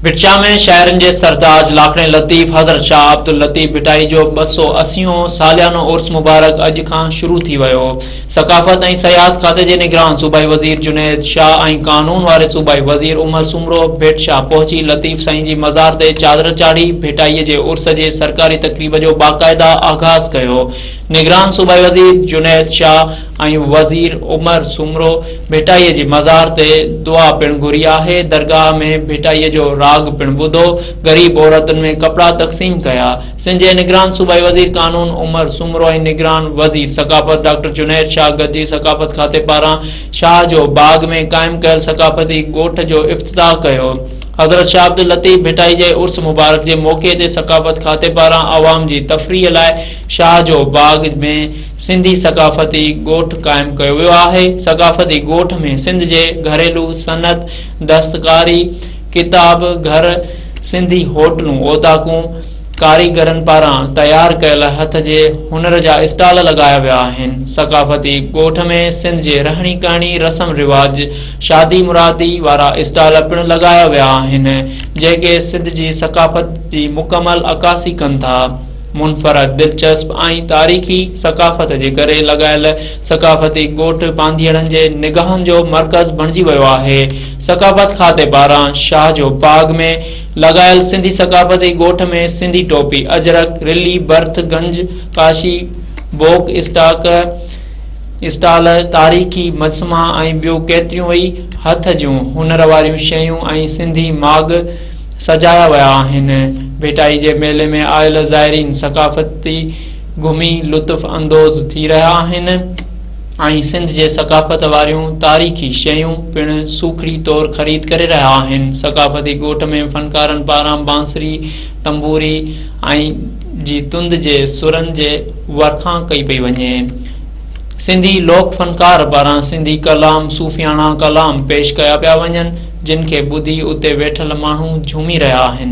ڀٽشاهه ۾ شاعرن جي سرتاج لاکڻي لطيف حضرت شاهه عبداللطيف ڀٽائي جو 280 هون ساليانو عرس مبارڪ اڄ کان شروع ٿي ويو. ثقافت ۽ سياحت کاتي جي نگران صوبائي وزير جنيد شاهه ۽ قانون واري صوبائي وزير عمر سومرو ڀٽ شاهه پهچي لطيف سائين جي مزار تي چادر چاڙهي ڀٽائي جي عرس جي سرڪاري تقريب جو باقاعده آغاز ڪيو. نگران صوبائي وزير جنيد شاهه ۽ وزير عمر سومرو ڀٽائيء جي مزار تي دعا پڻ گهري آهي، درگاهه ۾ ڀٽائيء جو راڳ پڻ ٻڌو، غريب عورتن ۾ ڪپڙا تقسيم ڪيا. سنڌ جي نگران صوبائي وزير قانون عمر سومرو ۽ نگران وزير ثقافت ڊاڪٽر جنيد شاهه گڏجي ثقافت کاتي پاران شاهه جو باغ ۾ قائم ڪيل ثقافتي ڳوٺ جو افتتاح ڪيو. حضرت شاهه عبداللطيف ڀٽائي جي عرس مبارڪ جي موقعي تي ثقافت کاتي پاران عوام جي تفريح لاء شاهه جو باغ ۾ سنڌي ثقافتي ڳوٺ قائم ڪيو ويو آهي. ثقافتي ڳوٺ ۾ سنڌ جي گهريلو صنعت، دستڪاري، ڪتاب گهر، سنڌي هوٽلون، اوطاقون، ڪاريگرن پاران تيار ڪيل هٿ جي هنر جا اسٽال لڳايا ويا آهن. ثقافتي ڳوٺ ۾ سنڌ جي رهڻي ڪهڻي، رسم رواج، شادي مرادي وارا اسٽال پڻ لڳايا ويا آهن، جيڪي سنڌ جي ثقافت جي مڪمل عڪاسي ڪن ٿا. منفرد، دلچسپ ۽ تاريخي ثقافت جي ڪري لڳايل ثقافتي ڳوٺ پانڌيئڙن جي نگاهن جو مرڪز بڻجي ويو آهي. ثقافت کاتي پاران شاهه جو باغ ۾ لڳايل سنڌي ثقافتي ڳوٺ ۾ سنڌي ٽوپي، اجرڪ، رلي، برٿ، گنج، ڪاشي، بوڪ اسٽاڪ، اسٽال، تاريخي مجسما ۽ ٻيو ڪيتريون ئي هٿ جون هنر واريون شيون ۽ سنڌي ماڳ سجايا ويا آهن. ڀٽائي جي ميلي ۾ آيل زائرين ثقافتي گهمي لطف اندوز ٿي رهيا آهن ۽ سنڌ جي ثقافت واريون تاريخي شيون پڻ سوکڙي طور خريد ڪري رهيا آهن. ثقافتي ڳوٺ ۾ فنڪارن پاران بانسري، تنبوري ۽ جي تند جي سرن جي ورکان ڪئي پئي وڃي. سنڌي لوڪ فنڪار پاران سنڌي ڪلام، صوفياڻا ڪلام پيش ڪيا پيا وڃن. جن کي ٻڌي اتي ويٺل ماڻهو جهومي رهيا آهن.